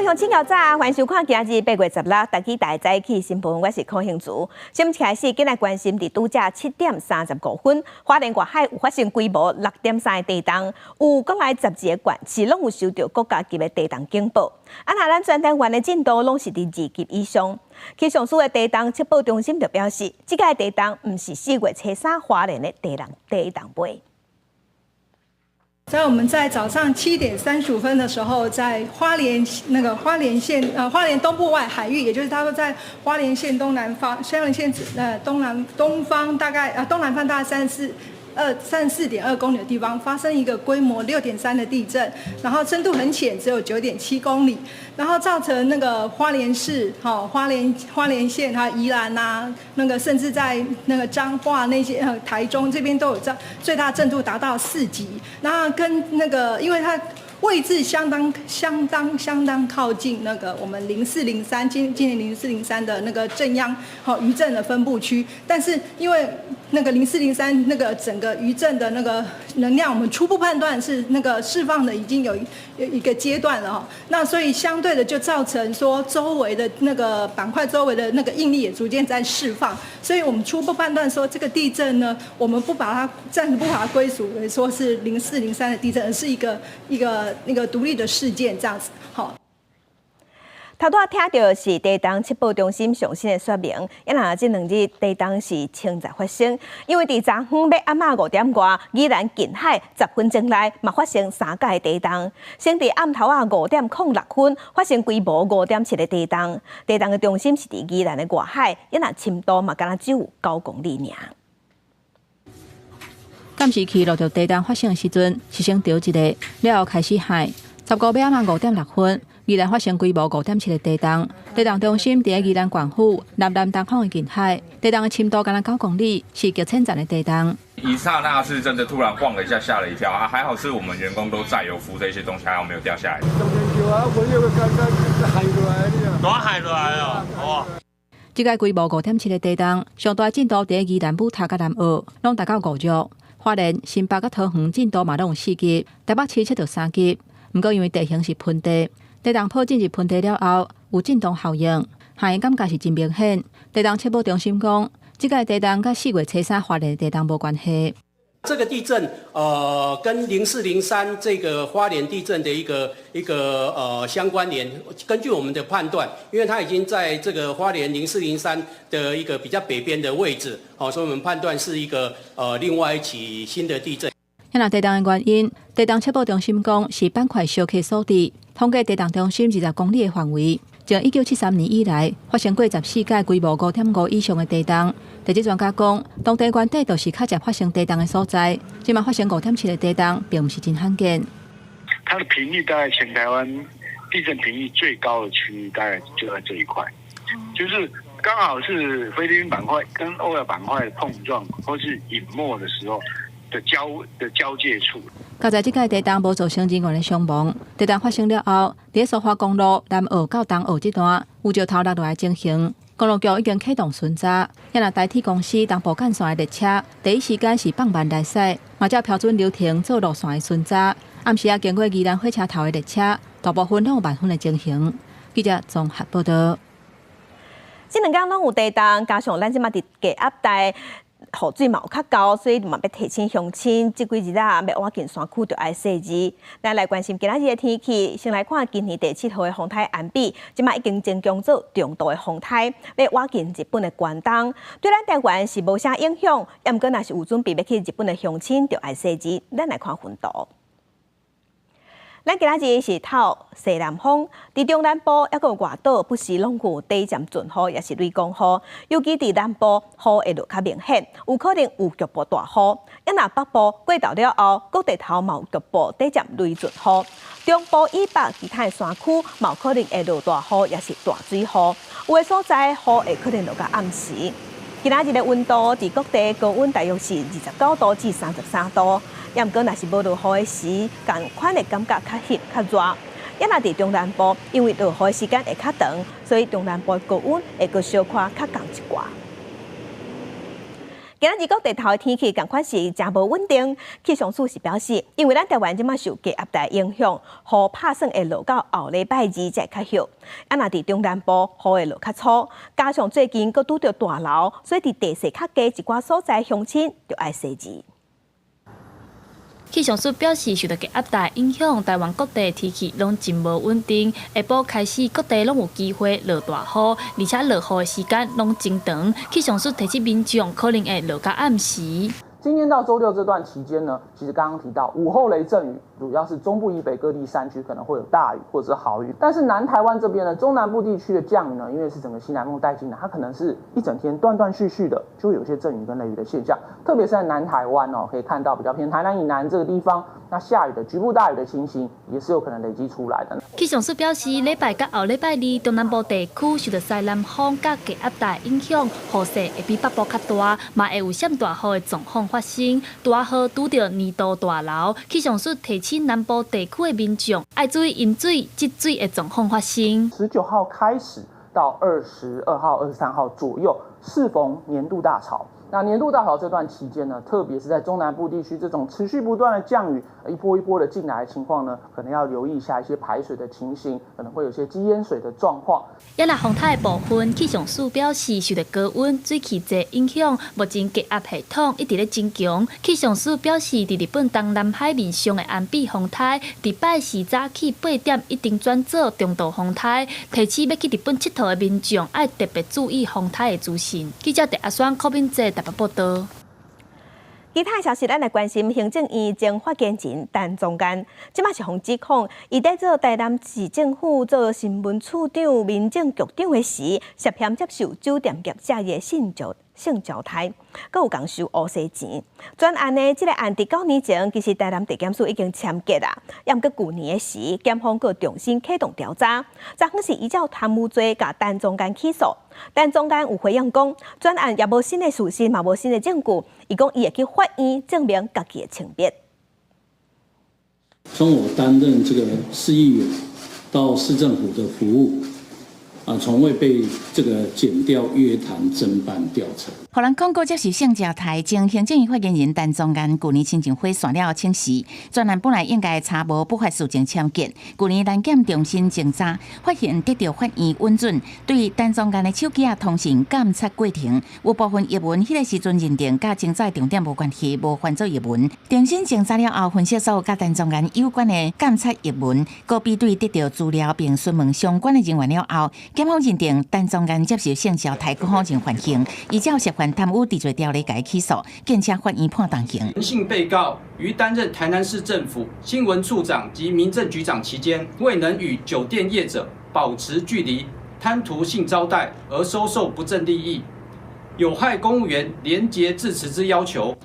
鄉親早，歡迎收看今日8月16台語大早起新聞，我是柯興竹。新聞開始，緊來關心佇拄才7點35分，花蓮外海有發生規模6.3的地動，有國內12個縣市攏有收到國家級的地動警報。啊，若咱全台灣的震度攏是佇2級以上。氣象署的地動測報中心就表示，這個地動毋是4月初三花蓮的地動尾。在我們在早上7點35分的時候，在花蓮那個花蓮縣花蓮東部外海域，也就是他說在花蓮縣東南方，花蓮縣東南東方大概東南方大概34.2公里的地方，發生一個規模6.3的地震，然後深度很淺，只有9.7公里，然後造成那個花蓮市、哈花蓮縣、哈宜蘭啊，那個甚至在那個彰化那些台中這邊都有最大震度達到4級，然後跟那個因為它位置相當相當相當靠近那個我們零四零三今年零四零三的那個震央好餘震的分布區，但是因為那個零四零三那個整個餘震的那個能量，我們初步判斷是那個釋放的已經有一個階段了哈，那所以相對的就造成說周圍的那個板塊周圍的那個應力也逐漸在釋放，所以我們初步判斷說這個地震呢，我們不把它暫時不把它歸屬為說是零四零三的地震，而是一個那個獨立的事件這樣子，好。頭拄仔聽著是地動測報中心上新的說明，啊若這兩日地動是清早發生，因為佇昨昏欲暗仔5點外，宜蘭近海10分鐘內嘛發生三擺地動，先佇暗頭仔5點06分發生規模5.7的地動，地動的中心是佇宜蘭的外海，啊若深度嘛敢若只有9公里爾。監視器錄著地動發生的時陣，是先著一下，了後開始顭。15欲暗仔5點6分，宜蘭發生規模5.7的地動，地動中心佇宜蘭縣府南南東方的近海，地動的深度敢若9公里，是極淺層的地動。一剎那是真的突然晃了一下，嚇了一跳啊！還好是我們員工都在，有扶這些東西，還好沒有掉下來。大顭落來哦，哇！這個規模5.7的地動，上大震度佇宜蘭武塔佮南澳，攏達到5級。花蓮、新北佮桃園震度嘛攏有4級，台北市測著3級。毋過因為地形是盆地，地動波進入盆地了後，有震動效應，顭的感覺是真明顯。地動測報中心講，這個地動佮4月初三花蓮的地動無關係。這個地震，跟0403這個花蓮地震的一個相關聯。根據我們的判斷，因為它已經在這個花蓮零四零三的一個比較北邊的位置，好，所以我們判斷是一個另外一起新的地震。那地動的原因，地動測報中心講是板塊燒切所致。統計地動中心20公里的範圍，從1973年以來發生過14擺規模5.5以上的地動。地質專家講，當地原底就是較常發生地動的所在，這馬發生5.7的地動，並毋是真罕見。它的頻率大概全台灣地震頻率最高的區域，大概就在這一塊，就是剛好是菲律賓板塊跟歐亞板塊的碰撞或是隱沒的時候的交界處。佳哉這擺地動無造成人員的傷亡。地動發生了後，佇蘇花公路南澳到東澳這段有石頭落來的情形，公路局已經啟動巡查。若台鐵公司東部幹線的列車，第一時間是放慢來駛，嘛照標準流程做路線的巡查。暗時仔經過宜蘭火車頭的列車，大部分攏有慢分的情形。記者綜合報道。這兩工攏有地動，加上咱這馬佇低壓帶，雨水嘛有較厚，所以嘛欲提醒鄉親，這幾日啊，欲倚近山區就愛細膩。咱來關心今仔日的天氣，先來看今年第七號的風颱安比，這馬已經增強做中度的風颱，欲倚近日本的關東，對咱台灣是無啥影響。毋過若是有準備欲去日本的鄉親，就愛細膩。咱來看雲圖。咱今仔日是透西南風，佇中南部抑閣有外島，不時攏有短暫陣雨，抑是雷公雨。尤其佇南部，雨會落較明顯，有可能有局部大雨。啊若北部過晝了後，各地頭嘛有局部短暫雷陣雨。中部以北其他的山區，嘛有可能會落大雨，抑是大水雨。有的所在雨會可能落到暗時。今仔日的溫度佇各地高溫大約是29度至33度。毋過若是無落雨的時，仝款的感覺較翕較熱。啊若佇中南部，因為落雨的時間會較長，所以中南部的高溫會閣小可較降一寡。今仔日各地頭的天氣仝款是誠無穩定。氣象署是表示，因為咱台灣這馬受低壓帶影響，雨拍算會落到後禮拜二才會較歇。啊，若佇中南部雨會落較粗，加上最近閣拄著大漣，所以佇地勢較低一寡所在鄉親就愛細膩。氣象署表示，受著低壓帶影響，台灣各地天氣攏真無穩定。下晡開始，各地攏有機會落大雨，而且落雨的時間攏真長。氣象署提醒民眾，可能會落到暗時。今天到週六這段期間呢，其實剛剛提到午後雷陣雨，主要是中部以北各地山區可能會有大雨或者是豪雨。但是南台灣這邊呢，中南部地區的降雨呢，因為是整個西南風帶進來，它可能是一整天斷斷續續的，就會有些陣雨跟雷雨的現象。特別是在南台灣哦，可以看到比較偏台南以南這個地方，那下雨的局部大雨的情形也是有可能累積出來的。氣象署表示，禮拜佮後禮拜二，中南部地區受著西南風佮低壓帶影響，雨勢會比北部較大，嘛會有閃大雨的狀況發生。大雨拄著年度大漣，氣象署提醒南部地區的民眾愛注意淹水、積水的狀況發生。 19號開始到22號、23號左右，適逢年度大潮。那年度大潮這段期間呢，特別是在中南部地區，這種持續不斷的降雨，一波一波的進來的情況呢，可能要留意一下一些排水的情形，可能會有些積淹水的狀況。也若風颱的部分，氣象署表示，受著高溫、水汽濟影響，目前低壓系統一直咧增強。氣象署表示，佇日本東南海面上的安比風颱，佇拜四早起8點已經轉做中度風颱，提醒欲去日本𨑨迌的民眾愛特別注意風颱的資訊。記者鄭阿雙、柯敏哲台北報道。其他消息，咱來關心行政院前發言人陳宗彥，這馬是予指控，伊佇做台南市政府做新聞處長、民政局長的時，涉嫌接受酒店業者的性招待，閣有共收烏紗錢。專案呢，這个案佇9年前，其實台南地檢署已經簽結啦。毋過舊年的時，檢方閣重新啟動調查，昨昏是依照貪污罪共陳宗彥起訴。陳宗彥有回應講，專案也無新的事實，嘛無新的證據，伊講伊會去法院證明家己的清白。從我擔任這個市議員到市政府的服務，啊，從未被這個檢調約談偵辦調查。予人控告接受性招待，前行政院發言人陳宗彥，舊年親像火散了後請辭，專案本來應該查無不法事情簽結。舊年南檢重新偵查，發現得著法院允准對陳宗彥的手機仔通訊監察過程，有部分譯文彼个時陣認定佮偵查重點無關係，無翻做譯文。重新偵查了後，分析所有佮陳宗彥有關的監察譯文，閣比對得著資料，並詢問相關的人員了後，檢方認定陳宗彥接受性招待，閣否認犯行，依照涉犯貪污治罪條例共伊起訴，建請法院判重刑。陳姓被告於擔任台南市政府新聞處長及民政局長期間，未能與酒店業者保持距離，貪圖性招待而收受不正利益，有害公務員廉潔自持之要求。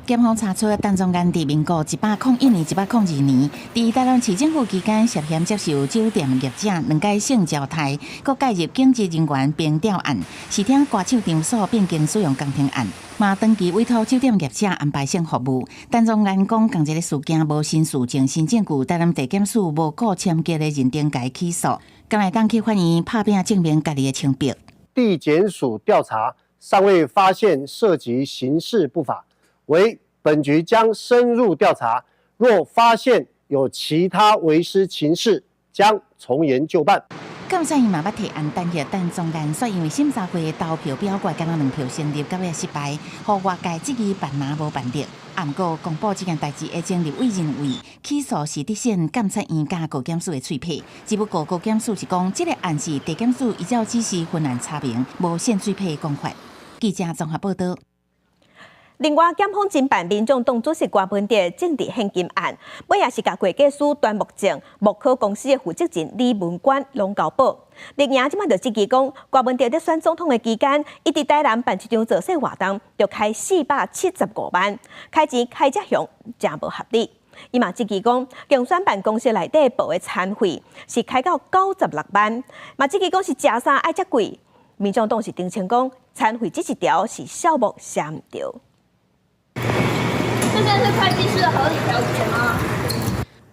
檢方查出陳宗彥佇民國101年、102年，佇台南市政府期間涉嫌接受酒店業者兩擺性招待，閣介入警職人員平調案、視聽歌手場所變更使用工程案，嘛長期委託酒店業者安排性服務。陳宗彥講，仝一个事件無新事證、新證據，台南地檢署無顧簽結的認定共伊起訴，敢會當去法院拍拚證明家己的清白。地檢署調查尚未發現涉及刑事不法。惟本局將深入調查，若發現有其他違失情事，將從嚴究辦。監察院嘛捌提案彈劾陳宗彥，煞因為審查會投票表決敢若兩票成立，到尾失敗，予外界質疑辦若無辦得。啊，毋過公布這件代誌的前立委認為，起訴是凸顯監察院佮高檢署的喙皮，只不過高檢署是講，這个案是地檢署依照指示分案查明，無獻喙皮的講法。記者綜合報道。另外，檢方偵辦民眾黨主席柯文哲政治獻金案，尾仔是共會計師端木正、木科公司的負責人李文冠攏交保。綠營這馬就質疑講，柯文哲佇選總統的期間，伊佇台南辦一場造勢活動，就開475萬，開錢開遮凶，誠無合理。伊嘛質疑講，競選辦公室內底報的餐費是開到96萬，嘛質疑講是食啥愛遮貴。民眾黨是澄清講，餐費這一條是數目寫毋著。這算是會計師的合理調節嗎？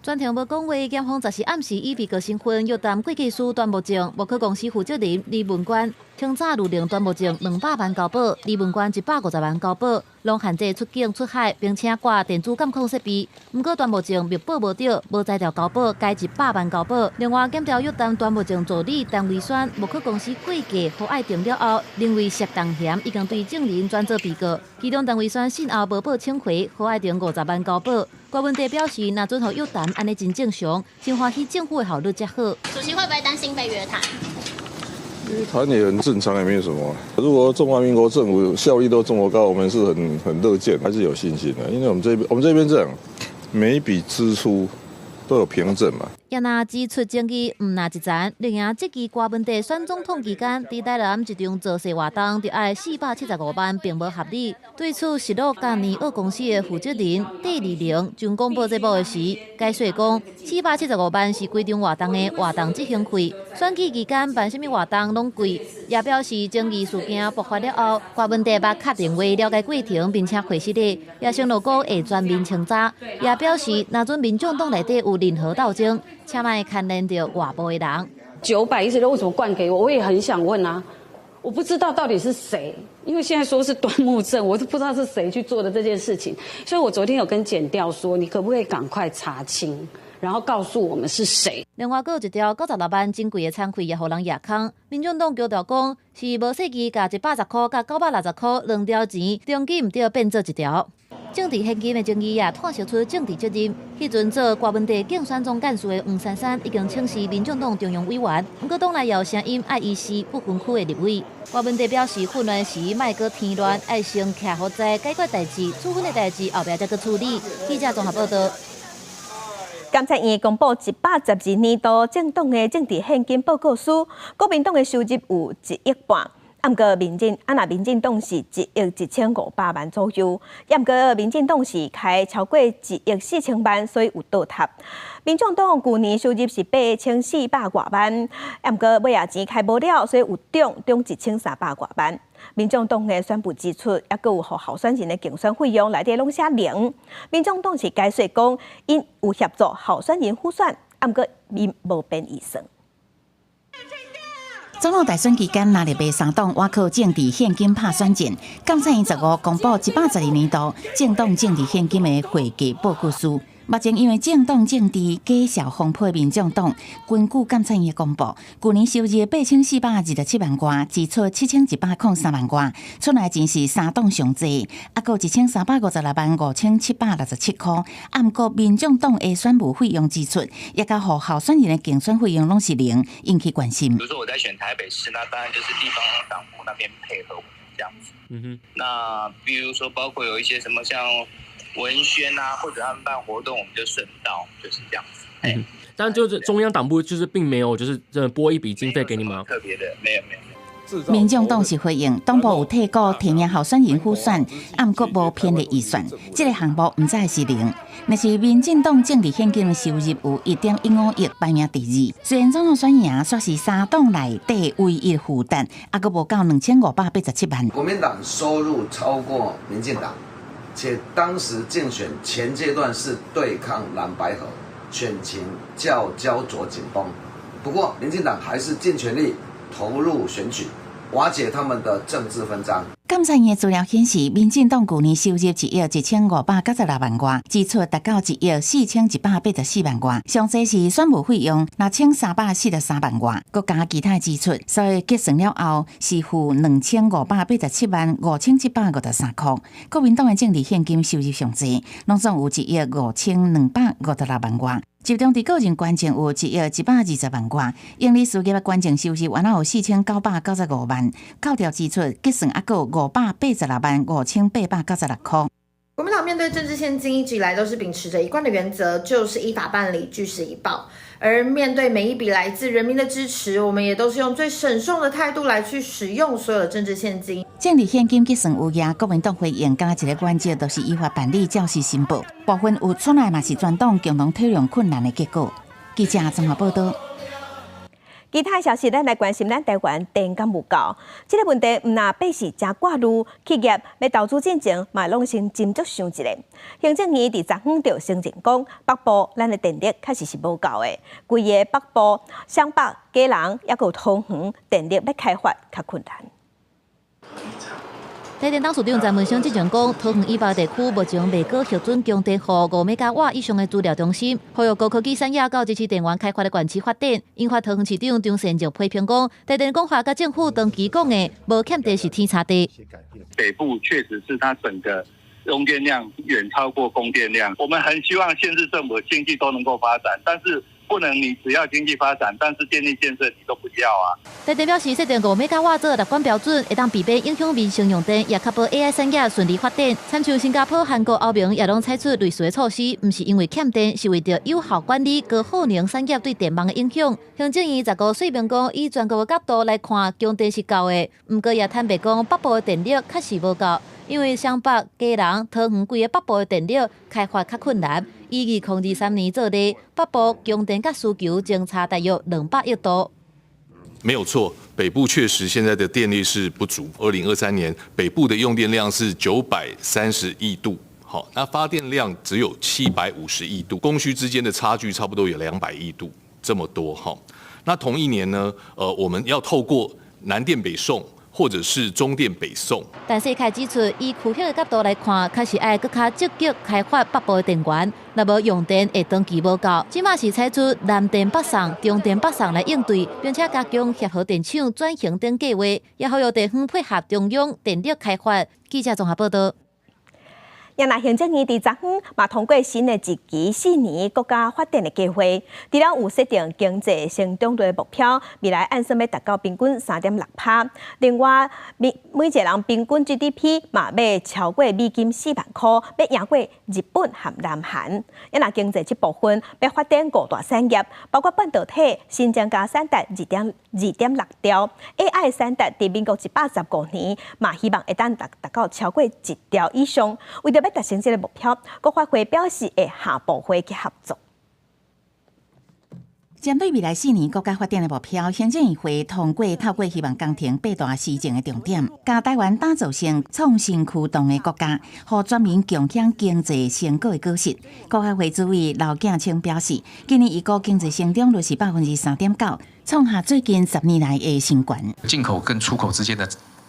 全程無講話，檢方十四暗時以被告身份約談會計師端木正、木可公司負責人李文官。清早律令端木正200萬交保，李文官150萬交保，攏限制出境出海，並且掛電子監控設備。毋過端木正密報無著，無才調交保，改100萬交保。另外，檢調約談端木正助理陳維宣、木可公司會計何愛婷了後，認為涉動嫌已經對證人轉做被告。其中陳維宣訊後無報請回，何愛婷50萬交保。郭文帝表示，若准予約談，按呢真正常，真歡喜政府的效率遮好。主席會不會擔心被約談？約談也很正常，也沒有什麼。如果中華民國政府效率都這麼高，我們是很樂見，還是有信心的。因為我們這邊這樣，每一筆支出都有憑證嘛。也若指出爭議，毋若一層，另外這期郭文帝選總統期間，佇台南一場造勢活動，就愛475萬，並無合理。對此，失落嘉年澳公司的負責人戴麗玲上廣播節目的時，解釋講，475萬是規場活動的活動執行費，選舉期間辦啥物活動攏貴。也表示爭議事件爆發了後，郭文帝捌敲電話了解過程，並且回實的，也承諾講會全面清查。也表示，若準民眾黨內底有任何鬥爭，請莫牽連著外部的人。916為什麼灌給我？我也很想問啊，我不知道到底是誰，因為現在說是端木正，我都不知道是誰去做的這件事情。所以我昨天有跟檢調說，你可不可以趕快查清，然後告訴我們是誰。另外，閣有一條96萬真貴的餐費也予人蜈空。民眾黨強調講，是無細記共110箍佮960箍兩條錢，登記毋對變做一條。政治獻金的爭議也透視出政治責任。彼陣做郭文帝競選總幹事的黃珊珊已經請辭民眾黨中央委員，毋過黨內有聲音愛伊是不分區的立委。郭文帝表示，混亂時莫閣添亂，愛先徛予在解決代誌，處分的代誌後壁才閣處理。記者綜合報道。監察院公布112年度政黨的政治獻金報告書，國民黨的收入有1.5億。毋過民進啊，若民進黨是1億1500萬左右，毋過民進黨是開超過1億4000萬，所以有倒貼。民眾黨舊年收入是8400外萬，毋過尾仔錢開無了，所以有漲漲1300外萬。民眾黨的選務支出，抑閣有予候選人的競選費用內底攏寫零。民眾黨是解釋講，𪜶有協助候選人輔選，毋過𪜶無編預算。總統大選期間，藍綠白三黨倚靠政治獻金拍選戰。監察院15公布112年度政黨政治獻金的會計報告書。目前因為政黨政治假數風波，民眾黨根據監察院的公布，舊年收入8427萬外，支出7103萬外，出來錢是三黨上濟，抑閣1356萬5767箍。毋過民眾黨的選務費用支出，也佮予候選人的競選費用攏是零，引起關心。比如說我在選台北市，那當然就是地方黨部那邊配合我們這樣子。那比如說包括有一些什麼像文宣啊，或者他們辦活動，我們就順道就是這樣子。嗯，但就是中央黨部就是並沒有就是這撥一筆經費給你們。特別的，沒有沒有。民眾黨是回應，黨部有提過提名候選人輔選，毋過無編列預算，這個項目毋知是零。若是民進黨政治獻金的收入有1.15億，排名第二。雖然總統選贏，煞是三黨內底唯一負擔，抑閣無夠2587萬。國民黨收入超過民進黨，且當時競選前階段是對抗藍白合，選情較焦灼緊繃。不過，民進黨還是盡全力投入選舉，瓦解他們的政治分贓。監察院的資料顯示，民進黨舊年收入1億1596萬外，支出達到1億4184萬外，上濟是選務費用6343萬外，閣加其他支出，所以結算了後是負2587萬5753箍。國民黨的政治獻金收入上濟，攏總有1億5256萬外。集中佇個人捐贈有1億120萬外，營利事業的捐贈收入原來有4995萬，扣掉支出結算抑閣586萬5896箍。國民黨面對政治獻金，一直以來都是秉持着一貫的原則，就是依法辦理，據實以報。而面對每一筆來自人民的支持，我們也都是用最審慎的態度來去使用所有的政治獻金。政治獻金結算有額，國民黨回應，敢若一个原則，就是依法辦理，照實申報。部分有出來嘛是全黨共同體諒困難的結果。記者綜合報道。其他消息，咱來關心咱台灣電敢有夠？這个問題毋但百姓誠掛慮，企業欲投資進前，嘛攏先斟酌想一下。行政院佇昨昏就承認講，北部咱的電力確實是無夠的。規个北部、雙北、基隆，抑閣有桃園，電力欲開發較困難。台電董事長詹文生之前講，桃園以北地區目前未閣核准供電予5兆瓦以上的資料中心，呼籲高科技產業佮支持電源開發的縣市發展。引發桃園市長張善政批評講，台電講話佮政府長期講的無欠電是天差地。北部確實是它整個用電量遠超過供電量，我們很希望縣市政府經濟都能夠發展，但是不能你只要經濟發展，但是電力建設你都不要啊。台電表示，設定5兆瓦做納管標準，會當避免影響民生用電，也確保 AI 產業順利發展。親像新加坡、韓國、歐盟也攏採取類似的措施，毋是因為欠電，是為著有效管理高耗能產業對電網的影響。行政院15說明講，以全國的角度來看，供電是夠的，毋過也坦白講，北部的電力確實無夠，因為雙北、基隆、桃園規个北部的電力開發較困難。以2023年做例，北部供電佮需求相差大約200億度。沒有錯，北部確實現在的電力是不足。2023年北部的用電量是930億度，好，那發電量只有750億度，供需之間的差距差不多有200億度這麼多哈。那同一年呢，我們要透過南電北送，或者是中電北送。但世凱指出，以區域的角度來看，確實愛閣較積極開發北部的電源，若無用電會長期無夠。這馬是採取南電北送、中電北送來應對，並且加強協和電廠轉型等計劃，也呼籲地方配合中央電力開發。記者綜合報道。也若行政院佇昨昏嘛通過新的一期4年國家發展的計劃，除了有設定經濟成長率的目標，未來按算欲達到平均3.6%。另外，每一個人平均 GDP 嘛欲超過美金4萬箍，欲贏過日本和南韓。也若經濟這部分欲發展五大產業，包括半導體、新增加產值2.26兆，AI 產值佇民國115年嘛希望會當達到超過1兆以上。為著欲達成這个目標，國發會表示會和部會去合作。針對未來4年國家發展的目標，行政院會通過透過希望工程八大施政的重點，共台灣打造成創新驅動的國家，予全民共享經濟成果的果實。國發會主委劉建清表示，今年預估經濟成長率是3.9%，創下最近10年來的新高。進口跟出口之間的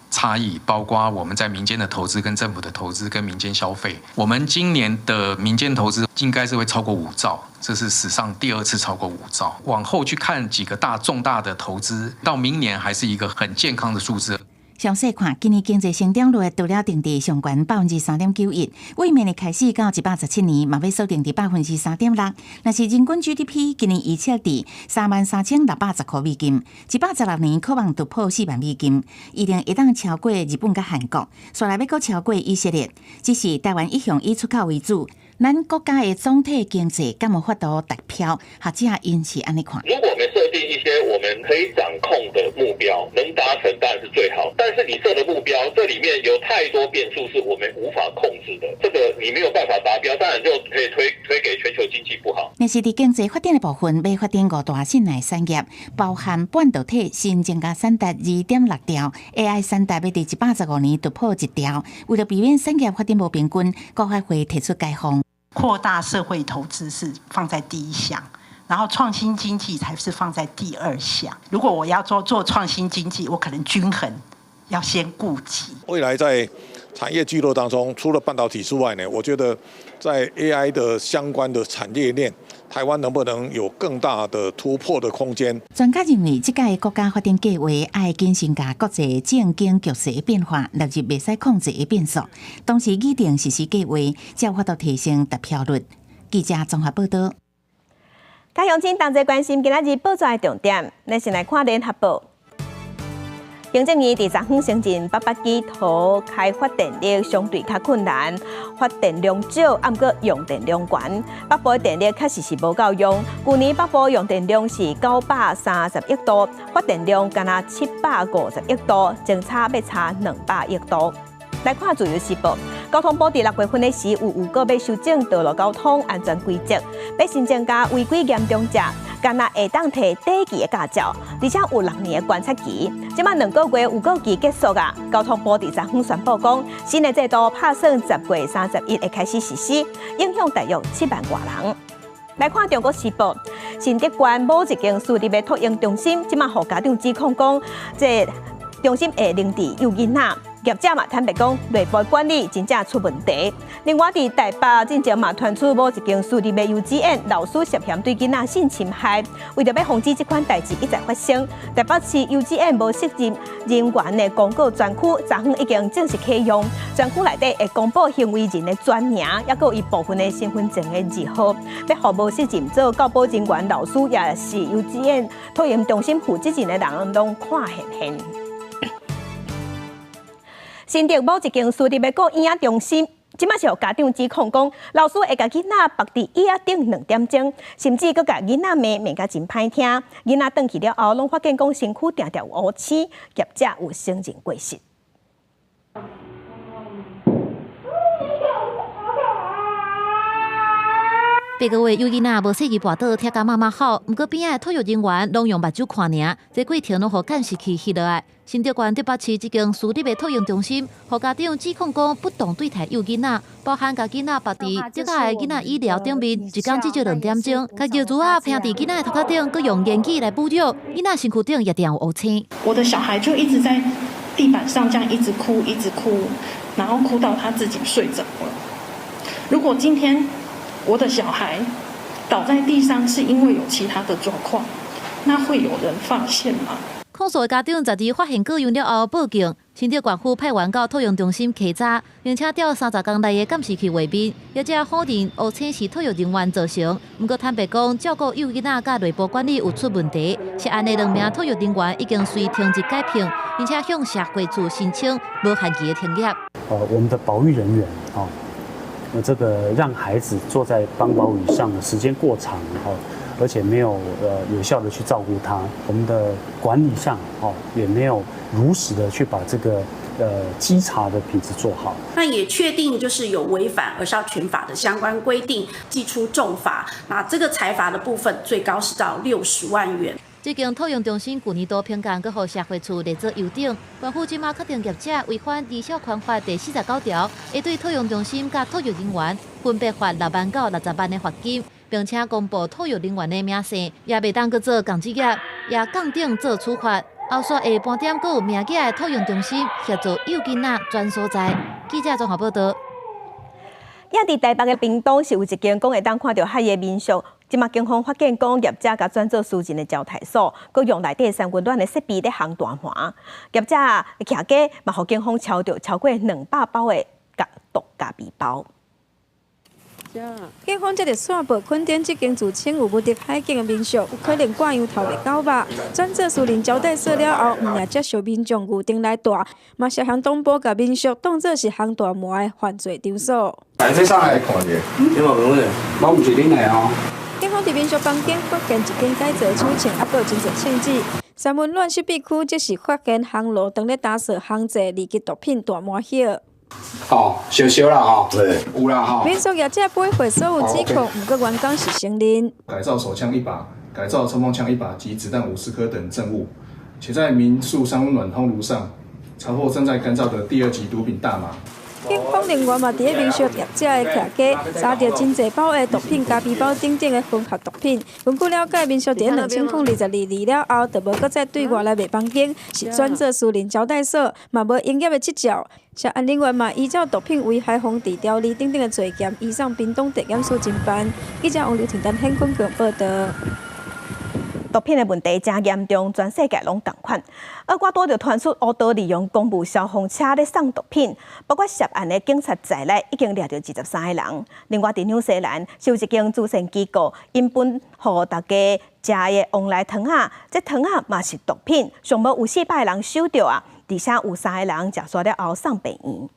差異，包括我們在民間的投資、跟政府的投資、跟民間消費。我們今年的民間投資應該是會超過5兆，這是史上第二次超過5兆。往後去看幾個大重大的投資，到明年還是一個很健康的數字。詳細看，今年經濟成長率除了定佇上懸3.91%，對明年開始到117年，嘛欲鎖定佇3.6%。若是人均 GDP 今年預測佇33,610箍美金，116年可望突破4萬美金，一定會當超過日本佮韓國，煞來欲閣超過以色列。只是台灣一向以出口為主，咱國家的總體經濟敢有法度達標？學者𪜶是按呢看。如果我們設定一些我們可以掌控的目標，能達成當然是最好。但是你設的目標，這裡面有太多變數是我們無法控制的，這個你沒有辦法達標，當然就可以推給全球經濟不好。若是佇經濟發展的部分，欲發展五大新的產業，包含半導體新增加產值2.6兆，AI 產值欲佇115年突破1兆。為了避免產業發展無平均，國發會提出解方。擴大社會投資是放在第一項，然後創新經濟才是放在第二項。如果我要做創新經濟，我可能均衡要先顧及。未來在產業聚落當中，除了半導體之外呢，我覺得在 AI 的相關的產業鏈，台灣能不能有更大的突破的空間？專家認為，這屆國家發展計劃愛謹慎共國際政經局勢的變化納入袂使控制的變數，同時擬定實施計劃，才有法度提升達標率。記者綜合報道。各鄉親同齊關心今仔日報紙的重點，咱先來看聯合報。行政院佇昨昏承認北北基桃開發電力相對較困難，發電量少，毋過用電量懸。北部的電力確實是無夠用，舊年北部用電量是930億度，發電量干焦750億度，相差欲差200億度。來看自由時報，交通部佇6月份的時有預告欲修正道路交通安全規則，欲新增加違規嚴重者，共敢若會當提短期的駕照，而且有6年的觀察期。這擺2個月預告期結束啊，交通部佇昨昏宣布講，新的制度拍算10月31會開始實施，影響大約7萬外人。來看中國時報，新竹縣某一間私立的托嬰中心，這擺予家長指控講，這中心會零治幼囡仔。業者嘛坦白講，內部管理真正出問題。另外，佇台北進前嘛傳出某一間私立的幼稚園老師涉嫌對囡仔性侵害，為著欲防止這款代誌一再發生，台北市幼稚園無適任人員的公告專區，昨昏已經正式啟用。專區內底會公布行為人的全名，抑閣有伊部分的身份證的字號，欲予無適任做教保人員、老師，抑是幼稚園托嬰中心負責任的人，攏看現現。新竹某一間私立的顧嬰仔中心，這擺是予家長指控講，老師會共囡仔縛佇椅仔頂2點鐘，甚至閣共囡仔罵罵甲真歹聽。囡仔轉去了後，攏發現講身軀定定有烏青，業者有承認過失。8個月幼囡仔無細膩跋倒，聽甲媽媽哭，毋過邊仔的托育人員攏用目睭看爾，這過程攏予監視器翕落來。新竹縣竹北市這間私立的托嬰中心，予家長指控講不當對待幼囡仔，包含共囡仔縛佇竹仔的囡仔椅療頂面，一工至少2點鐘，共尿珠仔拼佇囡仔的頭殼頂，閣用言語來侮辱，囡仔身軀頂也定有烏青。我的小孩就一直在地板上這樣一直哭，一直哭，然後哭到他自己睡着了。如果今天我的小孩倒在地上，是因為有其他的狀況，那會有人發現嗎？控訴的家長12發現個案了後報警，新竹縣府派員到托嬰中心稽查，並且調30工內的監視器畫面，業者否認烏青是托育人員造成。毋過坦白講，照顧幼囡仔佮內部管理有出問題，涉案的兩名托育人員已經隨停職解聘，並且向社會處申請無限期的停業。我們的保育人員啊。那這個讓孩子坐在幫寶椅上的時間過長，而且沒有有效的去照顧他，我們的管理上也沒有如實的去把這個稽查的品質做好。那也確定就是有違反兒少權法的相關規定，祭出重罰。那這個裁罰的部分最高是到60萬元。這間托嬰中心舊年度評鑑，閣予社會處列做優等。縣府這馬確定業者違反兒少權法第49條，會對托嬰中心佮托育人員分別罰6萬到60萬的罰金，並且公布托育人員的名姓，也袂當閣做仝職業，也降等做處罰。後續下半點閣有名額的托嬰中心協助幼囡仔轉所在。記者綜合報導。也佇台北的屏東是有一間講會當看著海的民宿。這馬警方發現講業者共轉做私人的招待所，閣用內底三溫暖的設備咧烘大麻。業者徛家嘛，予警方抄著超過200包的毒咖啡包。警方接著線報，墾丁這間自稱有無敵海景的民宿，有可能掛羊頭賣狗肉，轉做私人招待所了後，毋但接受民眾預訂來蹛，嘛涉嫌黨部共民宿當做是烘大麻的犯罪場所。來，這上來看者，你無問題，我毋是恁的哦。警方佇民宿房間發現一間改造手槍，猶閣有真濟槍支。三溫暖設備區則是發現烘爐當咧打掃烘製二級毒品大麻葉。哦，燒燒啦吼，對，有啦吼。民宿業者駁回所有指控，毋過員工是承認。改造手槍一把、改造衝鋒槍一把及子彈50顆等證物，且在民宿三溫暖烘爐上查獲正在乾燥的第二級毒品大麻。警方另外嘛，佇咧民宿業者的徛家查著真濟包的毒品、咖啡包等等的混合毒品。根據了解，民宿佇咧2022年了後，就無閣再對外來賣房間，是轉做私人招待所，嘛無營業的執照。涉案人員嘛，依照毒品危害防治條例等等的罪嫌，移送屏東地檢署偵辦。記者王劉婷丹現場報導。毒品的問題誠嚴重，全世界攏仝款。厄瓜多就傳出烏道利用公務消防車咧送毒品，包括涉案的警察在內，已經掠著23個人。另外，佇紐西蘭，是有一間慈善機構，𪜶分予大家食的旺來糖仔，這糖仔嘛是毒品，上無有400個人收著啊，而且有三個人食煞了後送病院。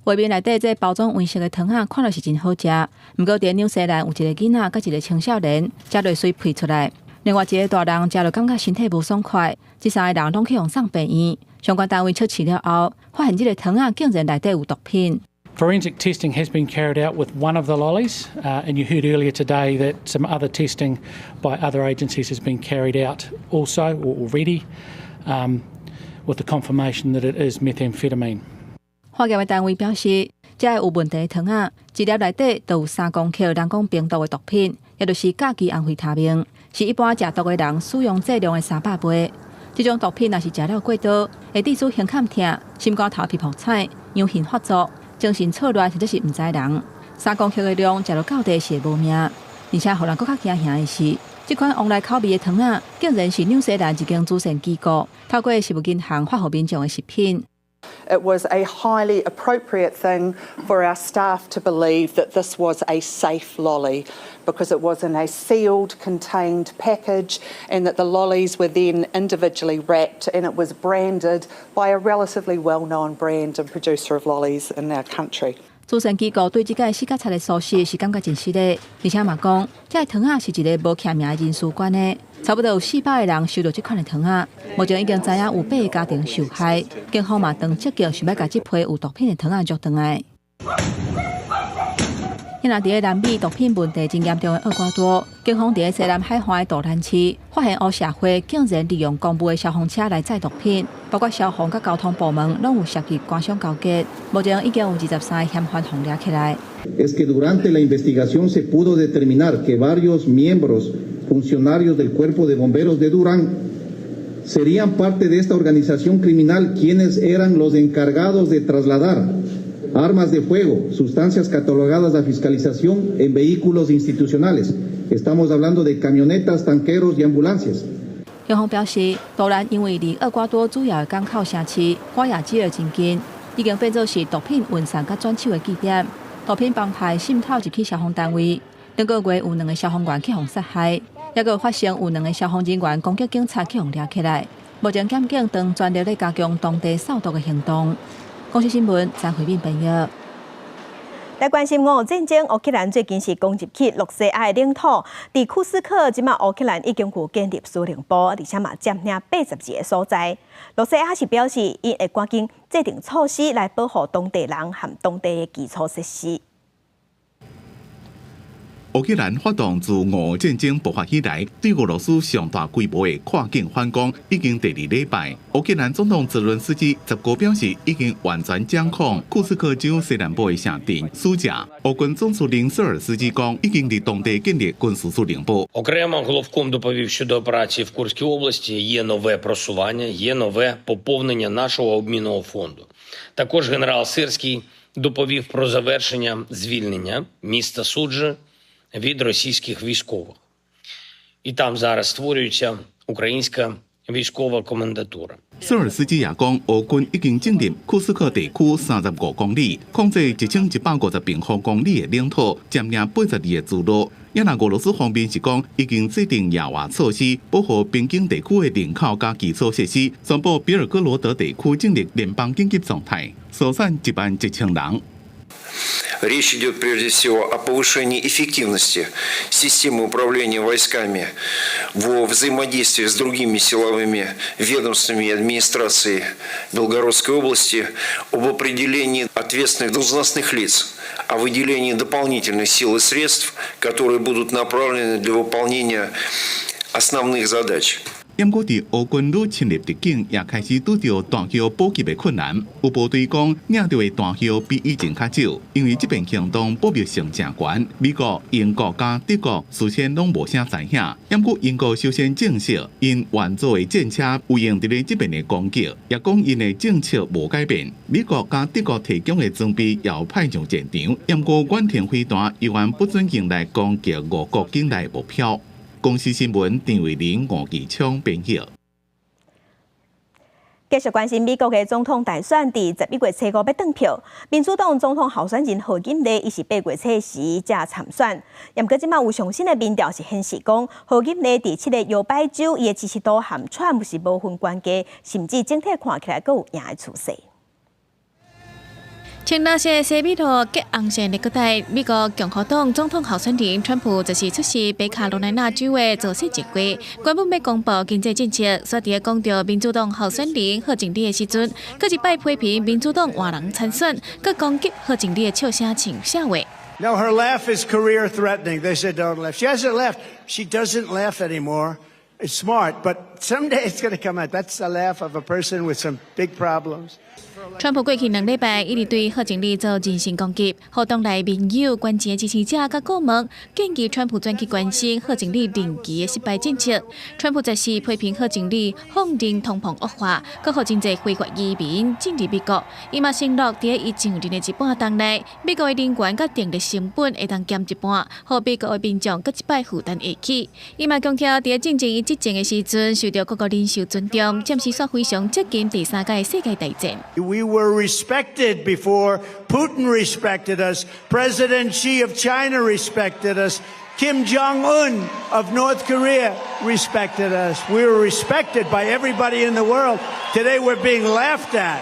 畫面內底這包裝黃色的糖仔看著是真好食，毋過佇紐西蘭有一個囡仔佮一個青少年食落隨噴出來，另外一個大人食落感覺身體無爽快，這三个人攏去予送病院。相關單位測試了後，發現這个糖仔竟然內底有毒品。Forensic testing has been carried out with one of the lollies, and you heard earlier today that some other testing by other agencies has been carried out also or already, with the confirmation that it is methamphetamine. 化驗的單位表示，這个有問題的糖仔，一粒內底就有3公克人講冰毒的毒品，也就是甲基安非他命，是一般食毒的人使用劑量的300倍。這種毒品若是食了過多，會致使胸坎疼、心肝頭皮噗彩、陽眩發作、精神錯亂，或者是毋知人。3公克的量食落到底是會無命，而且予人閣較驚嚇的是，這款旺來口味的糖仔，竟然是紐西蘭一間慈善機構透過食物銀行發予民眾的食品。 It was a highly appropriate thing for our staff to believe that this was a safe lolly because it was in a sealed, contained package and that the lollies were then individually wrapped and it was branded by a relatively well-known brand and producer of lollies in our country. 慈善機構對這個死甲賊的疏失是感覺真失禮，而且嘛講，這个糖仔是一个無記名的人士捐的，差不多有400個人收到這款的糖仔，目前已經知影有八个家庭受害，警方嘛正積極想欲共這批有毒品的糖仔捉轉來。現在佇咧南美毒品問題真嚴重的厄瓜多，警方佇咧西南海岸的杜蘭市發現黑社會竟然利用公務的消防車來載毒品，包括消防佮交通部門攏有涉及官商勾結。目前已經有23個嫌犯予掠起來。 Es que durante la investigación se pudo determinar que varios miembros funcionarios del Cuerpo de Bomberos de Durán serían parte de esta organización criminal, quienes eran los encargados de trasladar armas de fuego, sustancias catalogadas a fiscalización en vehículos institucionales. Estamos hablando de camionetas, tanqueros y ambulancias. 警方表示，杜蘭因為離厄瓜多主要的港口城市瓜亞基爾真近，已經變做是毒品運送佮轉手的據點。毒品幫派滲透入去消防單位，頂個月有兩个消防員去予殺害，抑閣發生有兩个消防人員攻擊警察去予掠起來。目前檢警正全力咧加強當地掃毒的行動。公視新聞張惠敏編譯。來關心俄烏戰爭，烏克蘭最近是攻入去羅西亞的領土，佇庫斯克，這馬烏克蘭已經有建立司令部，而且嘛佔領82个所在。羅西亞是表示，𪜶會趕緊制定措施來保護當地人和當地的基礎設施。烏克蘭發動自俄烏戰爭爆發以來，對俄羅斯上大規模的跨境反攻，已經第二禮拜。烏克蘭總統澤倫斯基10號表示，已經完全掌控庫斯克州西南部的城鎮蘇賈。烏軍總司令瑟爾斯基講，已經佇當地建立軍事司令部。 Окремо головком доповів щодо операції в Курській області. Є нове просування, є нове поповнення нашого обмінного фонду. Також генерал Сирський доповів про завершення звільнення міста Суджі від російських військових. І там зараз створюється українська військова комендатура. 瑟爾斯基也講，烏軍已經進入庫斯克地區35公里，控制1150平方公里的領土，佔領82個村落。也若俄羅斯方面是講，已經制定額外措施，保護邊境地區的人口佮基礎設施，宣布別爾哥羅德地區進入聯邦緊急狀態，疏散1萬1千人。 Речь идет прежде всего о повышении эффективности системы управления войсками во взаимодействии с другими силовыми ведомствами и администрацией Белгородской области, об определении ответственных должностных лиц, о выделении дополнительных сил и средств, которые будут направлены для выполнения основных задач. 毋過，佇烏軍愈侵入敵境，也開始拄著彈藥補給的困難。有部隊講，領著的彈藥比以前較少，因為這遍行動保密性誠懸。美國、英國佮德國事先攏無啥知影。毋過英國首先證實，𪜶援助的戰車有用佇咧這遍的攻擊，也講𪜶的政策無改變。美國佮德國提供的裝備也有派上戰場。毋過遠程飛彈猶原不准用來攻擊俄國境內目標。公視新聞陳慧玲、吳繼昌編譯。繼續關心美國的總統大選，佇11月初5欲轉票。民主黨總統候選人賀錦麗，伊是8月初時才參選。毋過這馬有上新的民調是顯示講，賀錦麗佇七个搖擺州，伊的支持度和川普是無分懸低，甚至整體看起來閣有贏的趨勢。穿藍色西米露結紅線的領帶，美國共和黨總統候選人川普就是出席北卡羅來納州的造勢集會，原本欲公布經濟政策，煞佇咧講著民主黨候選人賀錦麗的時陣，閣一擺批評民主黨換人參選，閣攻擊賀錦麗的笑聲像笑話。 No, her laugh is career threatening. They said don't laugh. She hasn't laughed. She doesn't laugh anymore. It's smart, but someday it's going to come out. That's the laugh of a person with some big problems. 川普過去兩禮拜一直對賀錦麗做人身攻擊，予黨內盟友、關鍵的支持者佮顧問建議川普轉去關心賀錦麗任期的失敗政策。川普則是批評賀錦麗放任通膨惡化，閣予真濟非法移民進入美國。伊嘛承諾，佇伊上任的一半冬內，美國的能源佮電力成本會當減一半，予美國的民眾閣一擺負擔會起。伊嘛強調，佇進前伊執政的時陣，受著各國領袖尊重，暫時煞非常接近第三屆世界大戰。 We were respected before Putin respected us. President Xi of China respected us. Kim Jong Un of North Korea respected us. We were respected by everybody in the world. Today we're being laughed at.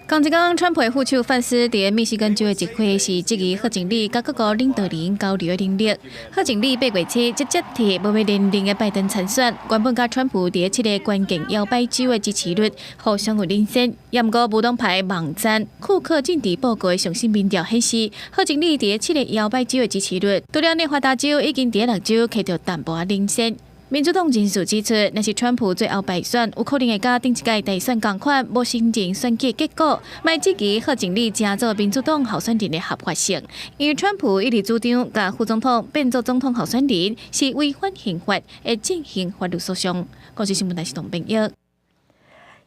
仝一工，川普副手范斯佇密西根州的集會是質疑賀錦麗佮各國領導人交流的能力。賀錦麗八月初直接替無欲連任的拜登參選，原本佮川普佇七個關鍵搖擺州的支持率互相有領先。也毋過無黨派網站庫克政治報告的上新民調顯示，賀錦麗佇七個搖擺州的支持率，除了內華達州已經佇六州揢著淡薄仔領先。民主黨人士指出，若是川普最後敗選，有可能會佮頂一屆大選仝款，無承認選舉結果，嘛質疑賀錦麗成做民主黨候選人的合法性。因為川普一直主張，共副總統變做總統候選人是違反憲法，會進行法律訴訟。公視新聞台是董編譯。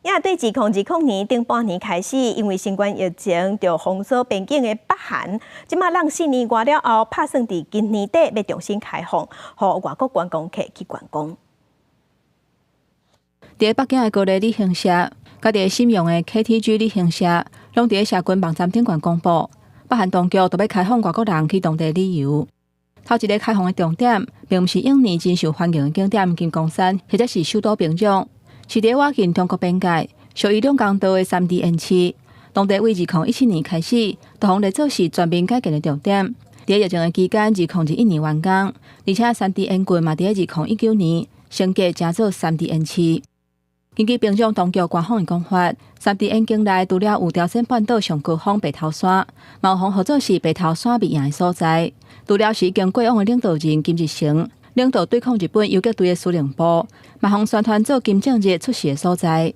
也對2020年頂半年開始，因為新冠疫情著封鎖邊境的北韓，這馬人四年外了後，拍算佇今年底欲重新開放，予外國觀光客去觀光。佇北京的高麗旅行社，佮佇瀋陽的 KTG 旅行社，攏佇社群網站頂懸公布，北韓當局著欲開放外國人去當地旅遊。頭一个開放的重點，並毋是往年真受歡迎的景點金剛山，或者是首都平壤。是佇倚近中國邊界，屬於兩江道的三地縣市。當地為2017年開始，就予列做是全面改建的重點。佇疫情的期間，2021年完工，而且三地縣郡嘛，佇2019年升格成做三地縣市。根據平壤當局官方的講法，三地縣境內除了有朝鮮半島上高峰白頭山，嘛予號做是白頭山秘營的所在。除了是已經過往的領導人金日成領導對抗日本游擊隊的司令部，嘛予宣傳做金正日出世的所在。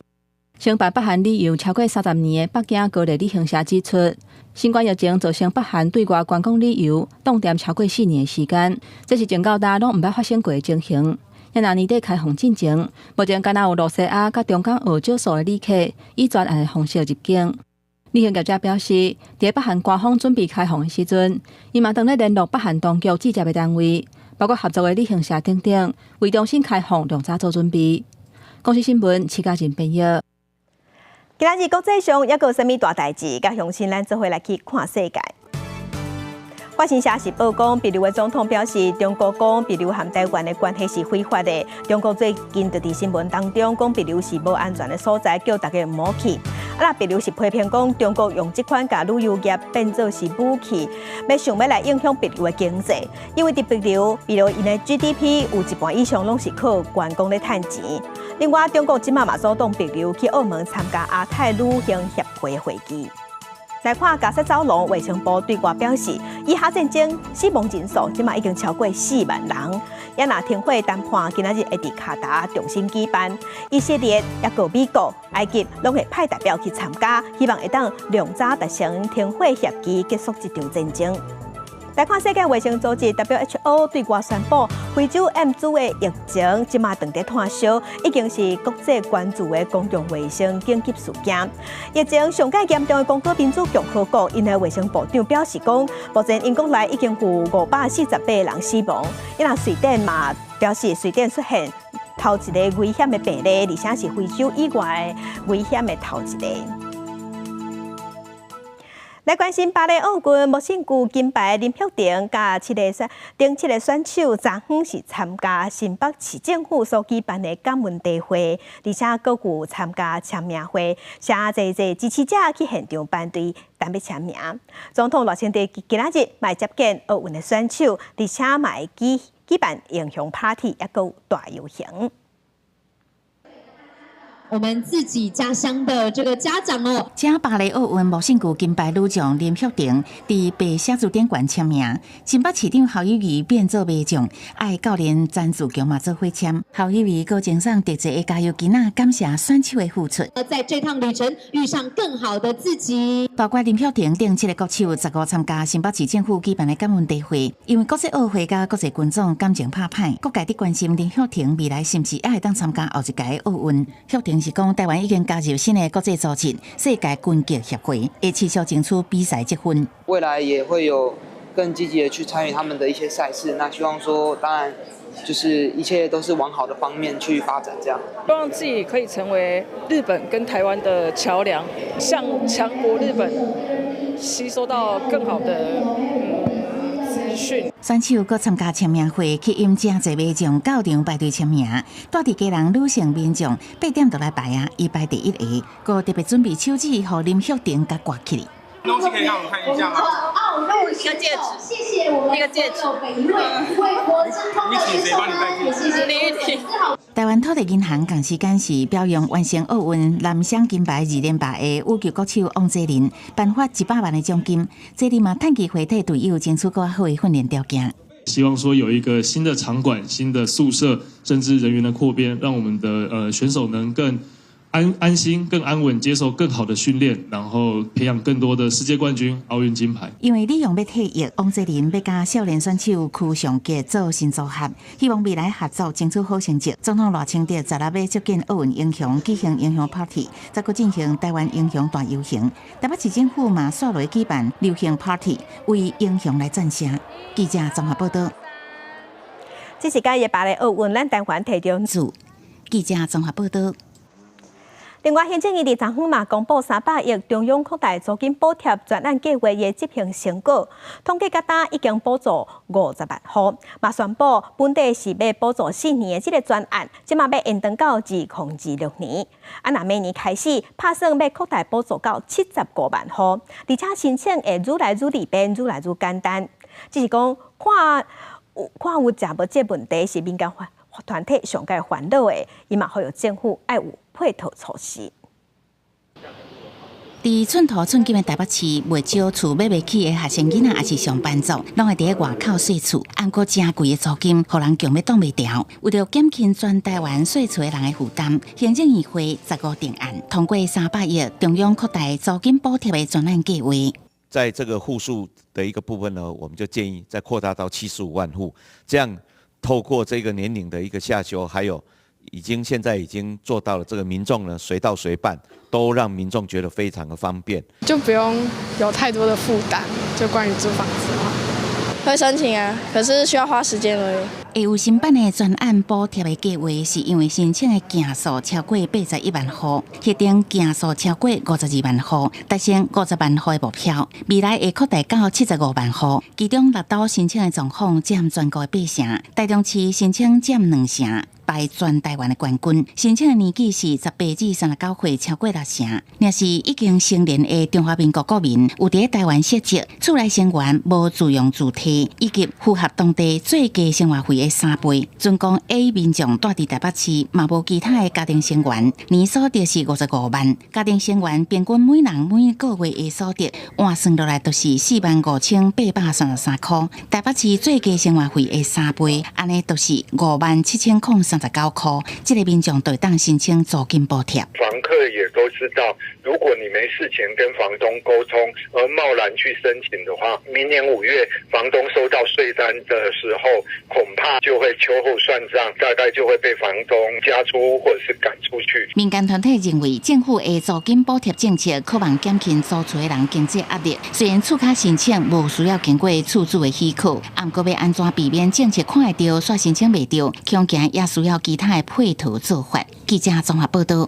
承辦北韓旅遊超過30年的北京高麗旅行社指出，新冠疫情造成北韓對外觀光旅遊凍定超過四年的時間，這是從到今攏毋捌發生過的情形。若年底開放進前，目前敢若有露西亞佮中港澳少數的旅客以專案的方式入境。旅行業者表示，佇北韓官方準備開放的時陣，伊嘛當咧聯絡北韓當局直接的單位，包括合作的旅行社等等，為重新開放量早做準備。公視新聞，徐家仁編譯。今仔日國際上猶閣有啥物大代誌？佮鄉親咱做伙來去看世界。法新社是報講，秘魯的總統表示，中國講秘魯和台灣的關係是非法的。中國最近就佇新聞當中講秘魯是無安全的所在，叫大家毋好去。啊，秘魯是批評講中國用這款共旅遊業變做是武器，欲想欲來影響秘魯的經濟。因為佇秘魯，秘魯𪜶的 GDP 有一半以上攏是靠觀光咧趁錢。另外，中國這馬嘛阻擋秘魯去澳門參加亞太旅行協會的會議。來看加薩走廊衛生部對外表示，以哈戰爭死亡人數這馬已經超過4萬人。也若停火談判今仔日會佇卡達重新舉辦，以色列、抑閣美國、埃及攏會派代表去參加，希望會當量早達成停火協議，結束這場戰爭。來看世界衛生組織 WHO 對外宣布，非洲 M 株的疫情這馬正佇湠燒，已經是國際關注的公共衛生緊急事件。疫情上蓋嚴重的剛果民主共和國，𪜶的衛生部長表示講，目前𪜶國內已經有548個人死亡。伊若瑞典嘛表示，瑞典出現頭一个危險的病例，而且是非洲以外危險的頭一个。來關心巴黎奧運無勝球金牌林育婷佮七个選頂七个選手，昨昏是參加新北市政府所舉辦的感恩大會，而且閣有參加簽名會，誠濟濟支持者去現場排隊等欲簽名。總統賴清德今仔日嘛會接見奧運的選手，而且嘛會舉辦英雄 party，抑閣有大遊行。我們自己家鄉的這個家長哦。這巴黎奧運無勝球金牌女將林育婷佇白寫字頂懸簽名，新北市長侯友宜變做馬將，愛教練詹志強嘛做伙簽。侯友宜閣贈送特製的加油旗仔，感謝選手的付出。在這趟旅程遇上更好的自己。包括林育婷等七个國手十五參加新北市政府舉辦的感恩大會，因為國際奧會佮國際群眾感情拍歹，各界佇關心林育婷未來是毋是猶會當參加後一屆奧運。育婷是講，台灣已經加入新的國際組織——世界拳擊協會，會持續爭取比賽積分。未來也會有更積極的去參與他們的一些賽事。那希望說，當然就是一切都是往好的方面去發展，這樣。希望自己可以成為日本跟台灣的橋梁，向強國日本吸收到更好的資訊。選手閣參加簽名會，吸引誠濟民眾到場排隊簽名。蹛佇基隆女性民眾8點就來排啊，伊排第一个，閣特別準備手紙予林育婷共掛起來。東西可以讓我們看一下嗎？一個戒指，謝謝我們一個戒指，每一位為國爭光的選手們，也謝謝李玉婷。台灣土地銀行仝時間是表揚完成奧運男雙金牌二連霸的羽球國手王齊麟，頒發100萬的獎金。齊麟嘛趁機會替隊友爭取閣較好的訓練條件。希望說有一個新的場館、新的宿舍，甚至人員的擴編，讓我們的選手能更安心、更安穩，接受更好的訓練，然後培養更多的世界冠軍、奧運金牌。因為李勇欲退役，王齊麟欲佮少年選手柯尚傑做新組合，希望未來合作爭取好成績。總統賴清德十六欲接見奧運英雄，舉行英雄 party，再閣進行台灣英雄大遊行。台北市政府嘛煞落舉辦流行 party，為英雄來讚聲。記者綜合報道。這是今日巴黎奧運，咱台灣提到主。記者綜合報道。另外，行政院佇昨昏嘛公布300億中央擴大租金補貼專案計劃的執行成果，統計到今已經補助50萬戶，嘛宣布本底是欲補助4年的這个專案，這馬欲延長到2026年。啊，若明年開始，拍算欲擴大補助到75萬戶，而且申請會愈來愈利便，愈來愈簡單。只是講看有看有食無這問題是民間團體上蓋煩惱的，伊嘛呼籲政府愛有配套措施。佇寸土寸金的台北市，袂少厝買袂起的學生囡仔，抑是上班族，攏會佇外口稅厝。毋過誠貴的租金，予人強欲擋袂牢。為著減輕全台灣稅厝的人的負擔，行政院會十五定案通過300億中央擴大租金補貼的專案計劃。在這個戶數的一個部分呢，我們就建議再擴大到75萬戶，這樣透過這個年齡的一個下修，還有已經現在已經做到了這個民眾呢隨到隨辦，都讓民眾覺得非常的方便，就不用有太多的負擔。就關於租房子的話，會申請啊，可是需要花時間而已。會有新版的專案補貼的計劃，是因為申請的件數超過81萬戶，核定件數超過52萬戶，達成50萬戶的目標。未來會擴大到75萬戶，其中六都申請的狀況佔全國的八成，台中市申請佔兩成。排全台灣的冠軍，申請的年紀是18至39歲，超過六成。若是已經成年的中華民國國民，有佇台灣設籍，厝內成員無自用自提，以及符合當地最低生活費的3倍。準講 A 民眾蹛佇台北市，嘛無其他的家庭成員，年所得是55萬。家庭成員平均每人每個月的所得換算落來，就是45,833箍。台北市最低生活費的三倍，按呢就是57,039箍。這个民眾就會當申請租金補貼。房客也都知道，如果你沒事前跟房東溝通而貿然去申請的話，明年5月房東收到稅單的時候，恐怕就會秋後算賬，大概就會被房東加租或者是趕出去。民間團體認為，政府的租金補貼政策可望減輕租厝的人經濟壓力。雖然厝卡申請無需要經過厝主的許可，毋過欲按怎避免政策看會著，煞申請袂著，恐驚也需要其他的配套做法。記者綜合報道。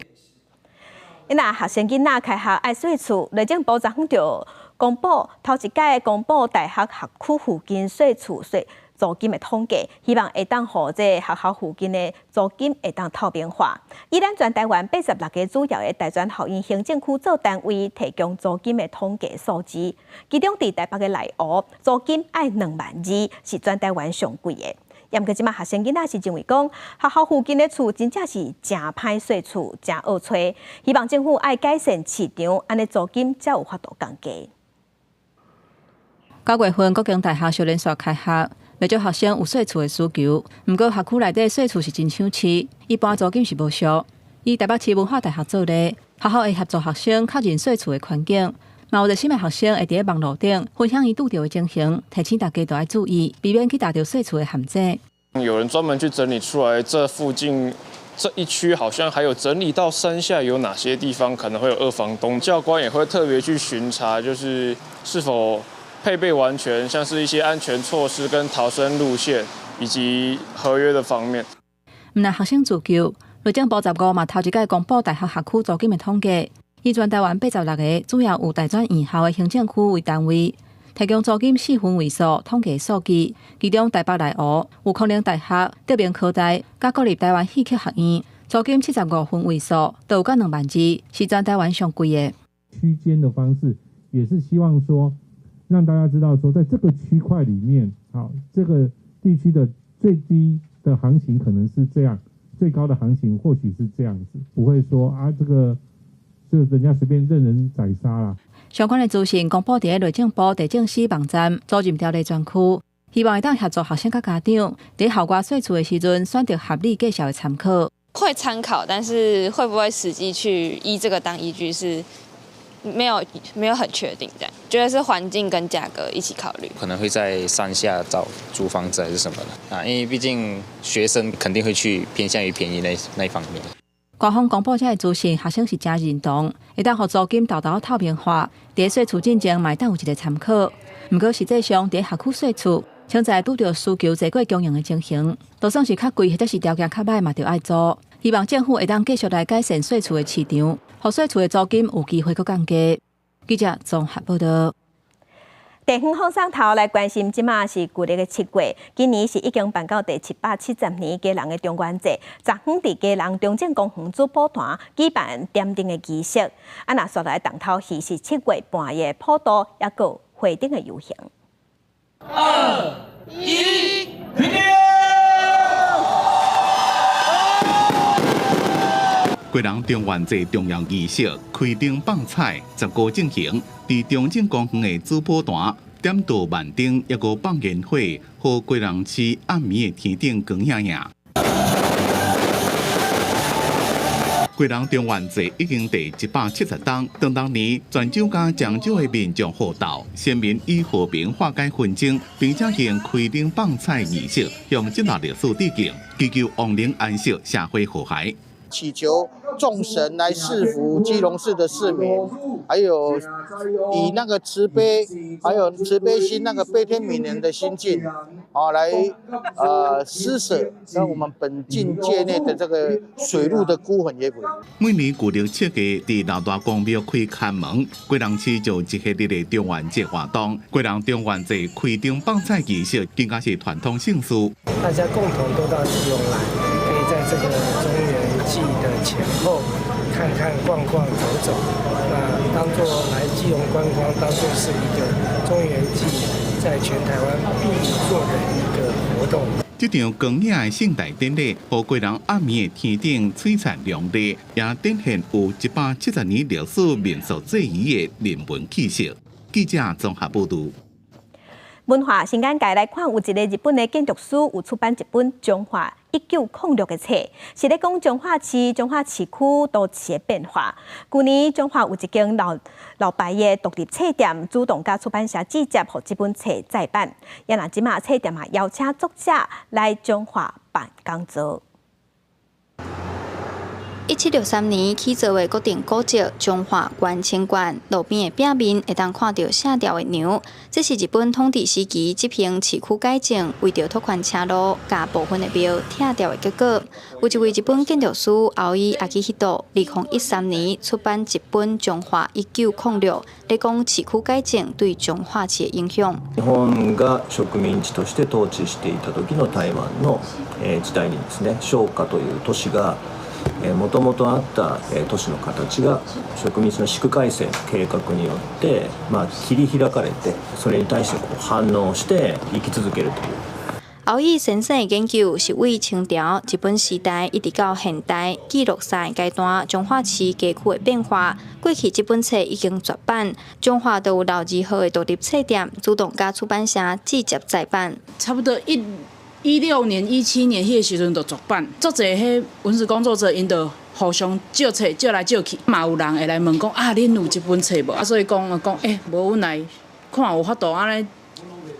若學生囡仔開學愛稅厝，內政部昨昏就公布頭一擺公布大學學區附近稅厝稅租金的統計，希望會當予這學校附近的租金會當透明化。以咱全台灣86個主要的大專學院行政區做單位，提供租金的統計數字。其中佇台北的內湖租金愛2萬2，是全台灣上貴的。毋過這馬學生囡仔是認為講，學校附近的厝真正是誠歹稅厝，誠惡揣，希望政府愛改善市場，按呢租金才有法度降低。9月份，國經大學小連續開學，袂少學生有稅厝的需求。毋過學區內底稅厝是真搶市，一般租金是無俗。以台北市文化大學做例，學校會協助學生確認稅厝的環境，嘛有熱心的學生會佇咧網路頂分享伊拄著的情形，提醒大家都愛注意，避免去踏著稅厝的陷阱。有人專門去整理出來，這附近這一區好像還有整理到山下有哪些地方可能會有二房東，教官也會特別去巡查，就是是否配備完全，像是一些安全措施跟逃生路線，以及合約的方面。毋但學生自救，內政部15嘛頭一擺公布大學學區租金的統計，以全台灣86個主要有大專院校的行政區為單位，提供租金四分位數統計數據。其中台北內湖有康寧大學、德明科大、佮國立台灣戲曲學院，租金75分位數都有到2萬2，是全台灣上貴的。區間的方式，也是希望說，讓大家知道說，在這個區塊裡面，好，這個地區的最低的行情可能是這樣，最高的行情或許是這樣子，不會說啊，這個就人家隨便任人宰殺啦。相關的資訊公布佇內政部地政司網站租賃條例專區，希望會當協助學生佮家長佇校外稅厝的時陣選擇合理價數的參考。會參考，但是會不會實際去依這個當依據是沒有很確定，這樣覺得是環境跟價格一起考慮。可能會在山下找租房子還是什麼的啊，因為畢竟學生肯定會去偏向於便宜那一方面。官方公布這个資訊，學生是誠認同，會當予租金沓沓透明化，佇稅厝進前嘛會當有一個參考。毋過實際上，佇學區稅厝，潛在拄著需求濟過供應的情形，就算是較貴或者是條件較䆀嘛，著愛租。希望政府會當繼續來改善稅厝的市場，予稅厝的租金有機會閣降低。記者綜合報導。地方放送頭來關心，這馬是舊曆的7月，今年是已經辦到第770年基隆的中元節，昨昏佇基隆中正公園主寶壇舉辦點燈的儀式。啊，若煞來重頭戲是7月半的普渡，抑閣花燈的遊行。二一，停！基隆中元節重要儀式開燈放彩，15進行，佇中正公園的主寶壇點著萬燈，抑閣放煙火，予基隆市暗暝的天頂光映映。基隆中元節已經第170冬，當當年泉州佮漳州的民眾互鬥，先民以和平化解紛爭，並且用開燈放彩儀式向這段歷史致敬，祈求亡靈安息，社會和諧。祈求眾神來賜福基隆市的市民，還有以那個慈悲，還有慈悲心，那個悲天憫人的心境，啊，來施捨，讓我們本境界內的這個水陸的孤魂野鬼。每年舊曆7月，佇老大公廟開龕門，基隆市就一系列的中元節活動。基隆中元節開燈放彩儀式，更加是傳統盛事。大家共同都到基隆來，可以在這個中元祭的前後，看看、逛逛、走走，那當作來基隆觀光，當作是一個中元祭在全台灣必做的一個活動。這場光影的盛大典禮，予基隆暗暝的天頂璀璨亮麗，也展現有170年歷史民俗祭儀的人文氣息。記者綜合報導。文化新眼界來看，有一個日本的建築師有出版一本《彰化1906》的冊，是咧講彰化市、彰化市區都市的變化。舊年彰化有一間老老牌的獨立冊店，主動佮出版社直接予這本冊再版。也若這馬冊店嘛邀請作者來彰化辦講座。1763年起造的國定古蹟彰化元清觀，路邊的壁面會當看著卸掉的梁，這是日本統治時期執行市區改正，為著拓寬車路，共部分的廟拆掉的結果。有一位日本建築師奧伊阿基希多，2013年出版一本《彰化1906》，咧講市區改正對彰化市的影響。日本が植民地として統治していた時の台灣の時代にですね、彰化という都市がもともとあった都市の形が植民地の市区改正の計画によってまあ切り開かれて、それに対してこう反応して生き続けるという。奧伊先生的研究是對清朝、日本時代一直到現代，記錄三个階段彰化市街區的變化。過去這本冊已經絕版，彰化都有老字號的獨立冊店主動佮出版社直接再版。差不多16年、17年彼个時陣就絕版，足濟彼文史工作者𪜶就互相借冊借來借去，嘛有人會來問講啊，恁有這本冊無？啊，所以講講欸，無阮來看有法度按呢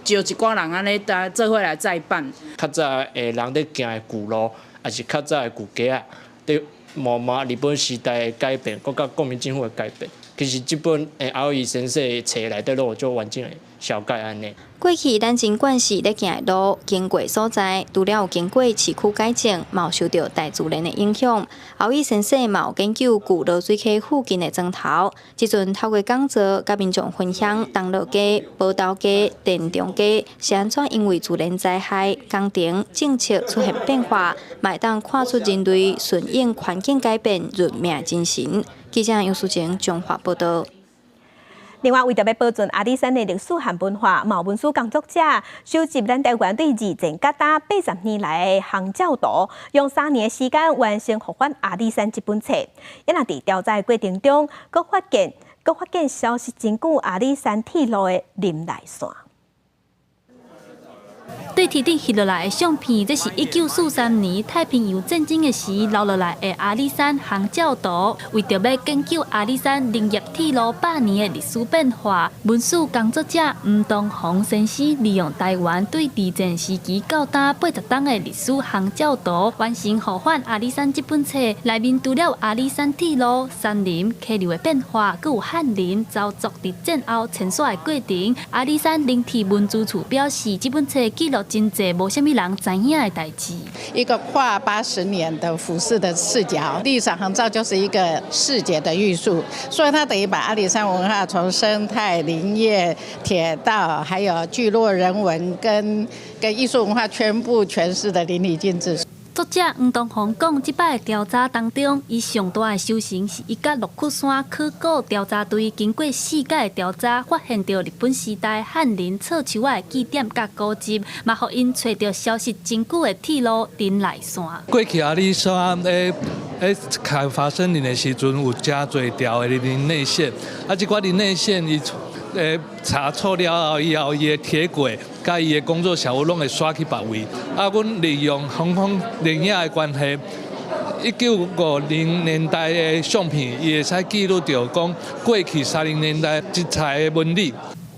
招一寡人按呢，來做伙來再版。較早的人咧行的舊路，抑是較早的舊街仔，咧慢慢日本時代的改變，閣佮國民政府的改變，其實這本奧伊先生的冊內底攏有足完整的紹介按呢。過去咱新冠市咧行的路經過所在，除了有經過市區改正，嘛有受著大自然的影響。奧伊先生嘛有研究舊濁水溪附近的磚頭，這陣透過講座佮民眾分享東樂街、埔頭街、田中街是按怎因為自然災害、工程政策出現變化，嘛會當看出人類順應環境改變認命精神。記者楊淑靜彰化報導。另外，為著欲保存阿里山的歷史和文化，嘛有文史工作者收集咱台灣對二戰佮今80年來的航照圖，用3年的時間完成復返阿里山這本冊。也若佇調查的過程中，閣發現消失真久阿里山鐵路的林內線。對天頂翕落來的相片，這是1943年太平洋戰爭的時留落來的阿里山航照圖。為著欲研究阿里山林業鐵路百年的歷史變化，文史工作者吳東紅先生利用台灣對二戰時期到今80冬的歷史航照圖，完成復返阿里山這本冊。內面除了阿里山鐵路、山林、溪流的變化，閣有漢人鄒族佇戰後遷徙的過程。阿里山林鐵文資處表示，這本冊記錄真濟無啥物人知影的代誌。一個跨80年的俯視的視角，歷史航照就是一個視覺的藝術，所以它等於把阿里山文化從生態、林業、鐵道，還有聚落人文跟藝術文化全部詮釋得淋漓盡致。作者黃東紅講，這擺的調查當中，伊上大的收成是伊佮樂曲山考古調查隊經過四屆的調查，發現著日本時代漢人錯樹仔的記點佮古蹟，嘛予𪜶揣著消失真久的鐵路林內線。過去阿里山咧開發森林的時陣，有誠濟條的林內線，啊，這寡林內線伊查錯了後，以後伊的鐵軌佮伊的工作小屋攏會徙去別位。啊，阮利用航空攝影的關係，1950年代的相片，伊會使記錄著講過去30年代這材的紋理。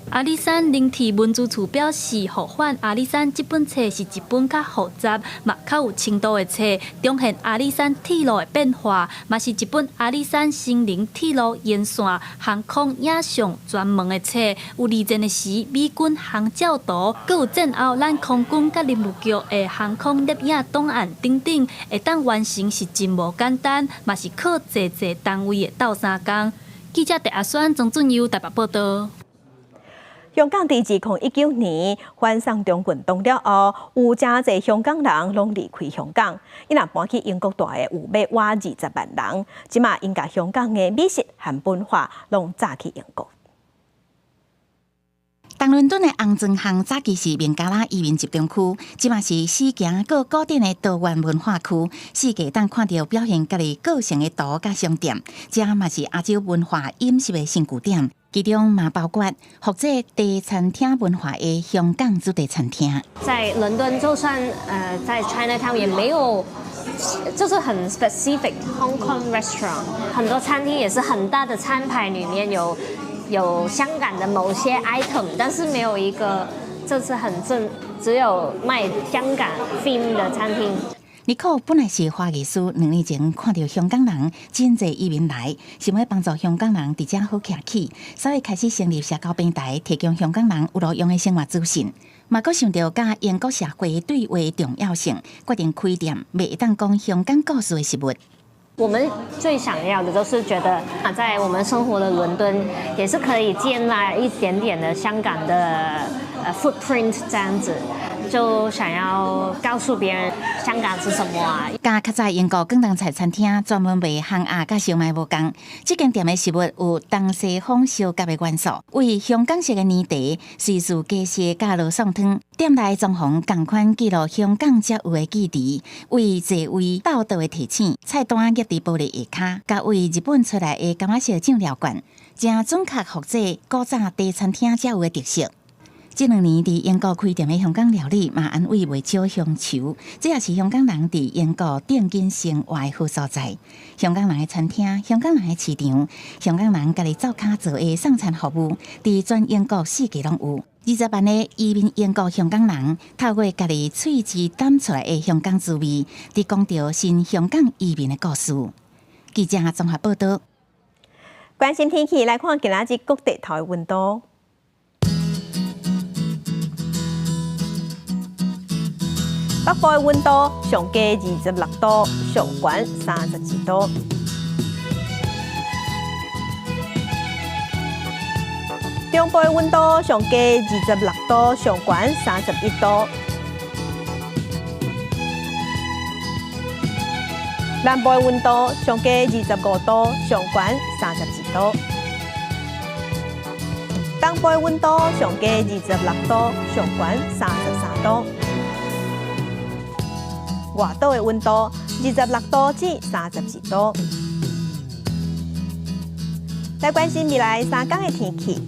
阿里山林鐵文資處表示，復返阿里山這本冊是一本較複雜、嘛較有深度的冊，彰顯阿里山鐵路的變化，嘛是一本阿里山森林鐵路沿線航空影像專門的冊。有二戰的時美軍航照圖，閣有戰後咱空軍佮林務局的航空攝影檔案等等，會當完成是真無簡單，嘛是靠濟濟單位的鬥相共。記者鄭阿宣、莊俊佑台北報導。香港佇2019年反送中運動了後，有誠濟香港人攏離開香港，𪜶若搬去英國蹛的有欲倚20萬人，這馬𪜶共香港的美食和文化攏載去英國。東倫敦的紅磚巷早期是孟加拉移民集中區，這馬是死行閣古典的多元文化區，四界當看著表現家己個性的圖佮商店，這嘛是亞洲文化飲食的新據點。其中嘛包括複製茶餐廳文化的香港主題餐廳。在倫敦，就算在 Chinatown 也沒有，就是很 specific Hong Kong restaurant，很多餐廳也是很大的餐牌裡面有香港的某些 item，但是沒有一個就是很正，只有賣香港 theme 的餐廳。尼可本來是花藝師，2年前看著香港人真濟移民來，想欲幫助香港人佇遮好徛起，所以開始成立社交平台，提供香港人有路用的生活資訊。嘛，閣想著佮英國社會對話重要性，決定開店賣會當講香港故事的食物。我們最想要的就是覺得啊，在我們生活的倫敦，也是可以建立一點點的香港的footprint 這樣子，就想要告訴別人香港是什麼啊。佮較早英國廣東菜餐廳專門賣烘鴨佮燒賣無仝，這間店的食物有東西方相夾的元素，為香港式的奶茶、瑞士雞絲佮羅宋湯，店內裝潢仝款記錄香港才有的記憶，為座位鬥桌的提醒，菜單夾佇玻璃下跤，佮為日本出來的柑仔色醬料罐，誠準確複製古早茶餐廳才有的特色。這2年佇英國開店的香港料理，嘛安慰袂少鄉愁，這也是香港人佇英國頂緊生活的好所在。香港人的餐廳、香港人的市場、香港人家己灶跤做的送餐服務，佇全英國四界攏有。20萬個移民英國香港人，透過家己喙舌膽出來的香港滋味，佇講著新香港移民的故事。記者綜合報導。關心天氣，來看今仔日各地頭的溫度。北部的溫度上低26度，上懸32度。中部的溫度上低26度，上懸31度。南部的溫度上低25度，上懸32度。東部的溫度上低26度，上懸33度。外島的溫度26度至32度。來關心未來3天的天氣。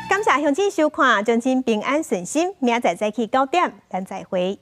感謝鄉親收看，祝恁平安順心，明仔載早起9點，咱再會。